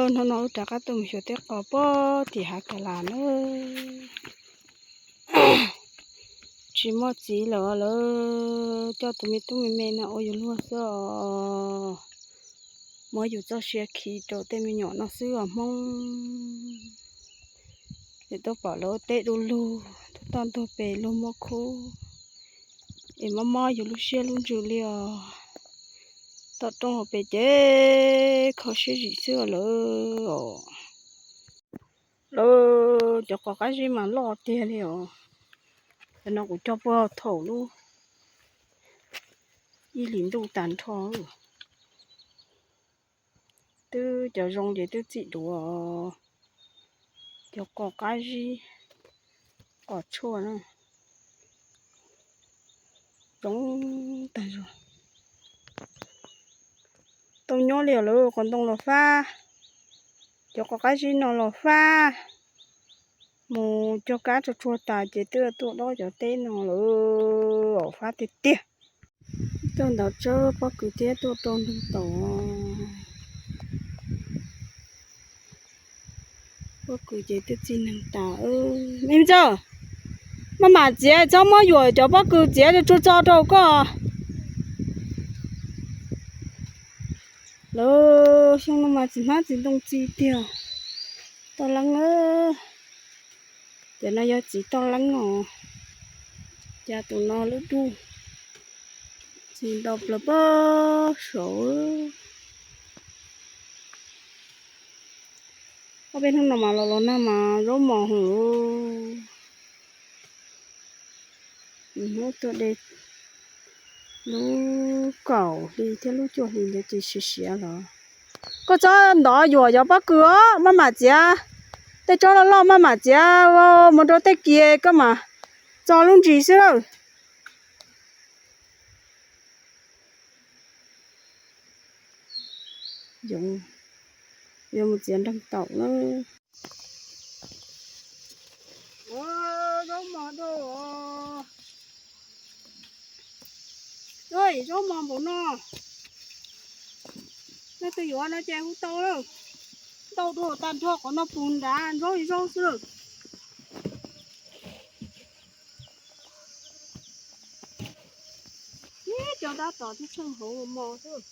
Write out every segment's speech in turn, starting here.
Hnub no wb rov qab tuaj mus xyuas tej qos puag tim hav kas las na. Tsis muaj txiv lawm, lawv coj tus me tub me me no ua yus luag xwb os. Muab yus txoj sia khi rau tej me nyuam no xwb os Hmoob. Ces tuaj pom lawv ua teb du lug, tuaj toj ntug pes lug muaj khub, es mob mob yus lub siab lub ntsws li os. Tom rooj hauv pes ces kho siab zim xwb os lawv os. Lawv cov qos qab zib mas loj tiag li os. Cov no kuv cog puag thaum lub ib hlis ntuj tag nrho. Twb cov zoo ces twb txim duav. Cov qos qab zib, qos tshuaj na, zoo tag zog. Tau nyob li os lawv, qos ntoo los fab, cov qos qab zib no los fab. Mus cog kab tsuag tsuag tas ces twb tuaj dob cov teb no lawm, fab tiag tiag. Tuaj ntaus tsawb pob kws thiab tuaj rau nroog taum. Pob kws ces twb txi neeg tas. Me ntxawg, maj mam txiav, txhob muab yuam cov pob kws txiav tsuag tso rau koj. Lawv xyoo no mas txiv hmab txiv ntoo txi tiag. Toj leeb, cov no yog txiv toj leeb os. Cas tus no lub dub txi ntau plaws pob saud. Ob peb hnub no mas los los nag mas zaub mos heev. Hnub tuaj de lub kaum hli thiab lub cuaj hli ntawd ces siav siav los. Koj txhob ntov yuam cov pob kws os, maj mam txiav. Tej tsob loj loj maj mam txiav mus rau tej kiag koj mam txo lub ntsis xwb lawm. Yuav mus txiav nroog taum na. Zaub mos dua. Zaub mos npaum no. Nej twg yuav no ces hu tau lawm. Ntau dua tag nrho qhov no puv nrad zaub ib zaub xwb lawm. Ib co dab tom thiab tsheej hauv mos xwb.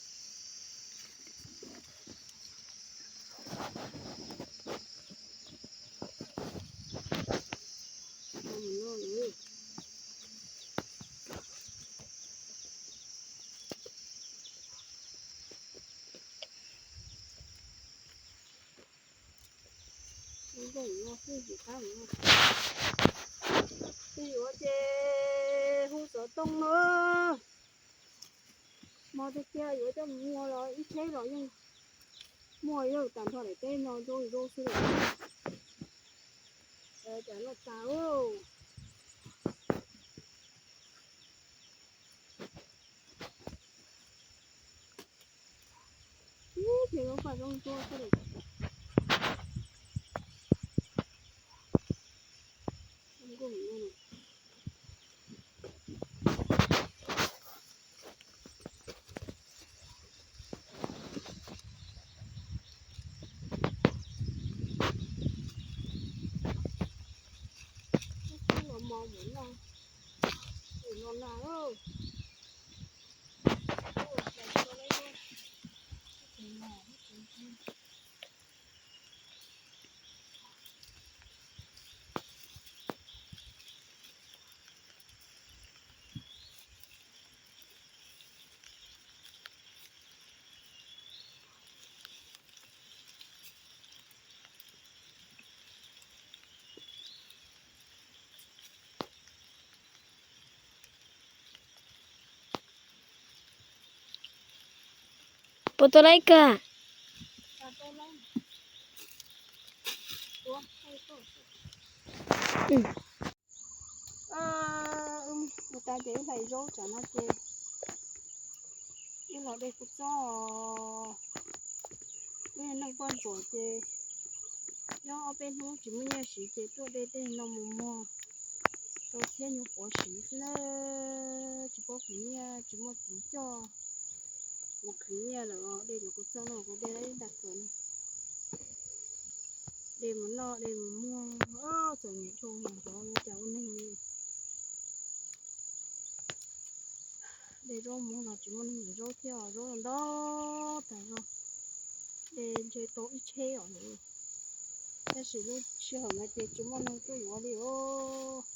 Twb yuav ces hu xov tooj na. Hmo tiag tiag yuav coj mus muag los ib tsheb los yeej muaj, yog tag nrho daim teb no zaub zaub xwb lawm. Cas loj tas. Ib ces lub faj zoo ntsuab xwb. Los mos mus no, mus no na. Puas tau laib kawg? Mus tas ces wb hlais zaub tsam no ces wb los de kuv txob. Wb yog neeg poj ntsuam ces nyob ob peb hnub tsis muaj nyiaj siv ces tuaj de tej no mus muag tau thiab nyuag quav siv xwb na. Tsis paub khwv nyiaj, tsis muaj txiv coj mus khwv nyiaj lawm, de cov kuv txob no kuv de lawm ib nta kawm no. De mus noj de mus muag, txom nyem dhau mus nrov li cas ua neeg li. De zaub muag los tsis muaj neeg zaub thiab, zaub ntau tag zog. De ntshe tau ib tsheb os. Tab sis lub sij hawm no ces tsis muaj neeg tuaj yuav li os.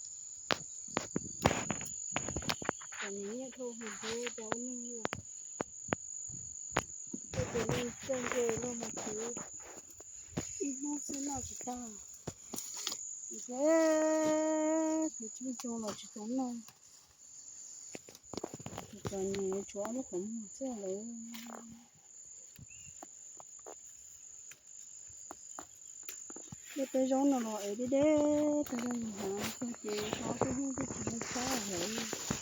Txom nyem nyiaj dhau mus nrov cas ua neeg li. Tej tus neeg txawj nce luaj mas khwv ib hnub xwb noj tsis tag. Ces khwv tsawg tsawg los tsis tau noj. Txom nyem tshuav ob lub qhov muag xwb lawm. Dej peb zaub no los es deb deb tag zog, yus hnav tag ces so xwb hnub twb tsis muaj tshab lawm.